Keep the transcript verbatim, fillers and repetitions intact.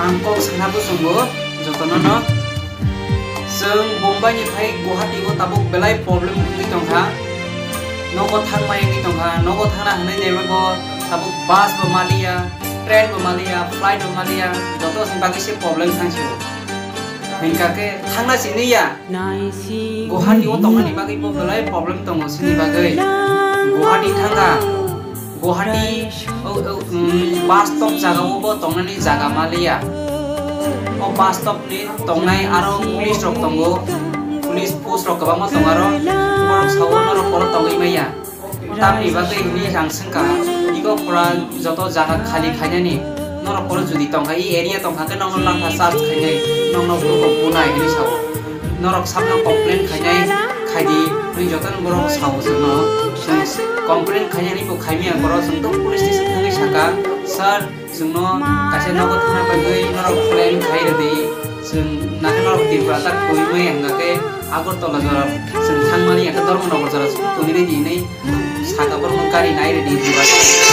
Ang kok sana bo chwngo jotono no. Chwng Bombay ni phai Guwahati o tabuk belai problem wngwi tongkha. Nogo thangma wngwi tongkha, nogo thangna hwnwi naibago tabuk bus bo maliya, train bo maliya, flight bo maliya, joto chwng bagwi se problem thang sio. Hingkha khe thangna siniya. Guwahati o tongnani bagwi bo belai problem tongo chini bagwi. Guwahati thangkha. Guwahati o, o, um, bus stop jaga o bo tongnani jaga maliya. O bus stop ni tongnai aro police rok tongo. Police post rok kwbangma tongo aro. Borok sao norok poro tongwi maya. Tamni bagwi hwnwi ang swngkha, iko pura joto jaga khali khainani, norok poro jodi tongkha, i area tongkha khe nokno langkha search khainai, nokno buko bunai hwnwi sao. Norok sabno complain khainai, khaidi, hwnwi jotono borok sao chwngno. Chwng complain khainani bo khaimya borok, chwng to police station thangwi sakha, "Sir, chwngno kaisa nogo thangna bagwi norok plan khai rwdi, chwng nakhe norok Tripura tak twiwi hwnga khe Agartala jora chwng thangmani, hwnga khe Dharmanagar jora chwng tongwi rwdi," hwnwi saka borokno gari nai rwdi Tripura.